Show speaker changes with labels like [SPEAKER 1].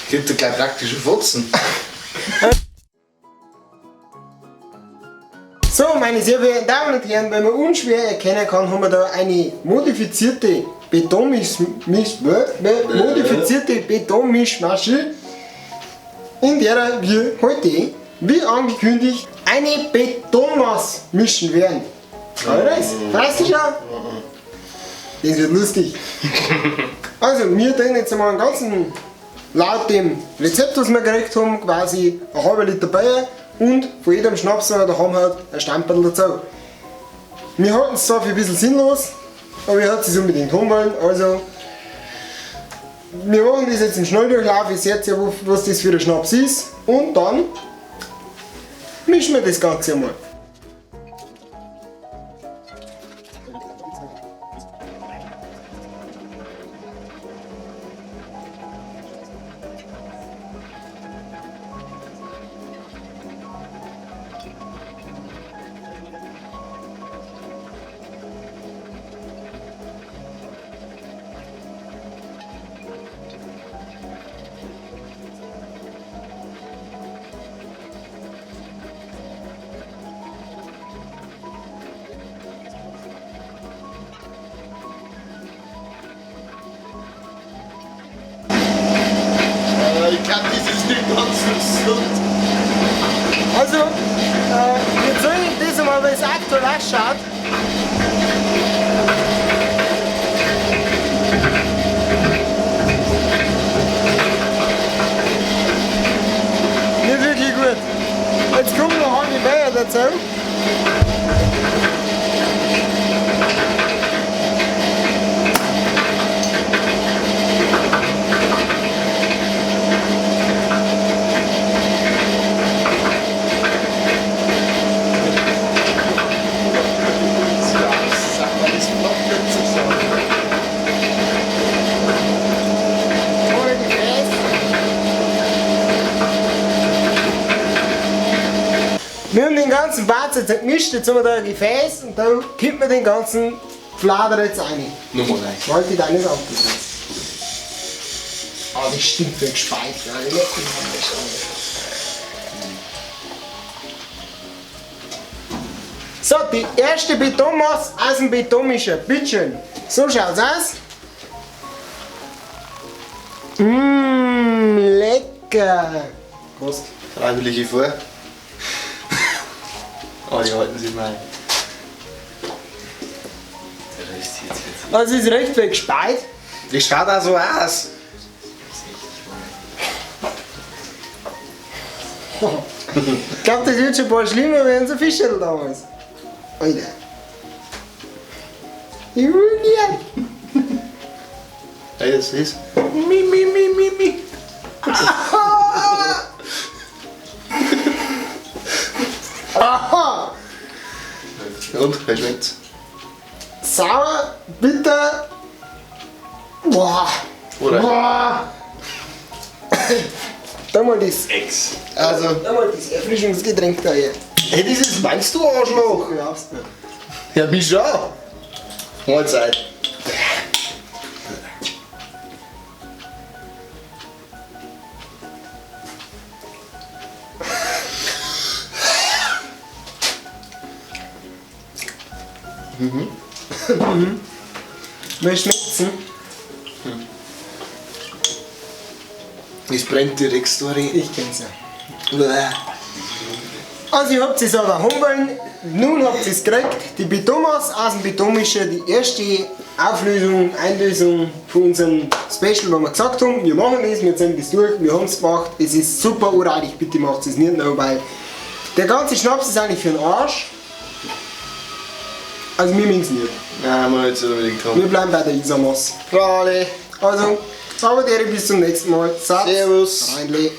[SPEAKER 1] Kriegt er gleich praktische Fotzen.
[SPEAKER 2] So, meine sehr verehrten Damen und Herren, wenn man unschwer erkennen kann, haben wir da eine modifizierte Betonmischmaschine, in der wir heute, wie angekündigt, eine Betonmasse mischen werden. Alright, freust du dich schon? Das wird lustig. Also, wir tun jetzt einmal einen ganzen, laut dem Rezept, was wir gekriegt haben, quasi ein halber Liter Bier und von jedem Schnaps, den wir da haben, halt ein Stamperl dazu. Wir halten es zwar für ein bisschen sinnlos, aber ihr habt es unbedingt haben wollen, also wir machen das jetzt im Schnelldurchlauf, ihr seht ja, was das für ein Schnaps ist, und dann mischen wir das Ganze einmal.
[SPEAKER 1] Ich glaube, das ist nicht ganz so gesund.
[SPEAKER 2] Also, wir zeigen das einmal, wie es aktuell ausschaut. Nicht wirklich gut. Jetzt kommen noch halbe Bier dazu. Wir haben den ganzen Batz jetzt gemischt, jetzt haben wir da ein Gefäß und da kippt man den ganzen Flader jetzt rein.
[SPEAKER 1] Nummer rein.
[SPEAKER 2] Wollte ich da nicht abgeben. Ah, das stinkt wie gespeit. Ja, so, die erste Betonmasse aus dem Betonmischer. Bitteschön. So schaut's aus. Mmh, lecker.
[SPEAKER 1] Prost. Freiwillige vor. Oh, die halten sich mal.
[SPEAKER 2] Also ist recht weggespeit.
[SPEAKER 1] Das schaut auch so aus.
[SPEAKER 2] Ich glaube, das wird schon ein paar schlimmer wie unser Fischerl damals. Alter. Ich will nicht.
[SPEAKER 1] Hey, das ist. Mi, mi, mi, mi, mi.
[SPEAKER 2] Aha!
[SPEAKER 1] Und, wie schmeckt's?
[SPEAKER 2] Sauer, bitter. Boah!
[SPEAKER 1] Oder?
[SPEAKER 2] Boah! Da mal das.
[SPEAKER 1] Ex. Also.
[SPEAKER 2] Da mal das Erfrischungsgetränk da hier.
[SPEAKER 1] Hey, das ist meinst du, Arschloch?
[SPEAKER 2] Überhaupt nicht.
[SPEAKER 1] Ja, mich schon. Mahlzeit.
[SPEAKER 2] Mhm. Wie schmeckt's denn?
[SPEAKER 1] Es brennt direkt, sorry.
[SPEAKER 2] Ich kenn's ja. Also ihr habt es aber haben wollen, nun habt ihr es gekriegt. Die Betonmasse aus dem Betonmischer, die erste Auflösung, Einlösung von unserem Special, wo wir gesagt haben, wir machen das, wir ziehen das durch, wir haben's gemacht, es ist super uraltig, bitte macht es nicht noch, weil der ganze Schnaps ist eigentlich für den Arsch. Also wir mögen's nicht.
[SPEAKER 1] Nein, wir jetzt unbedingt haben.
[SPEAKER 2] Wir bleiben bei der Isamasse.
[SPEAKER 1] Frale.
[SPEAKER 2] Also, aber bis zum nächsten Mal. Satz.
[SPEAKER 1] Servus.
[SPEAKER 2] Reinle.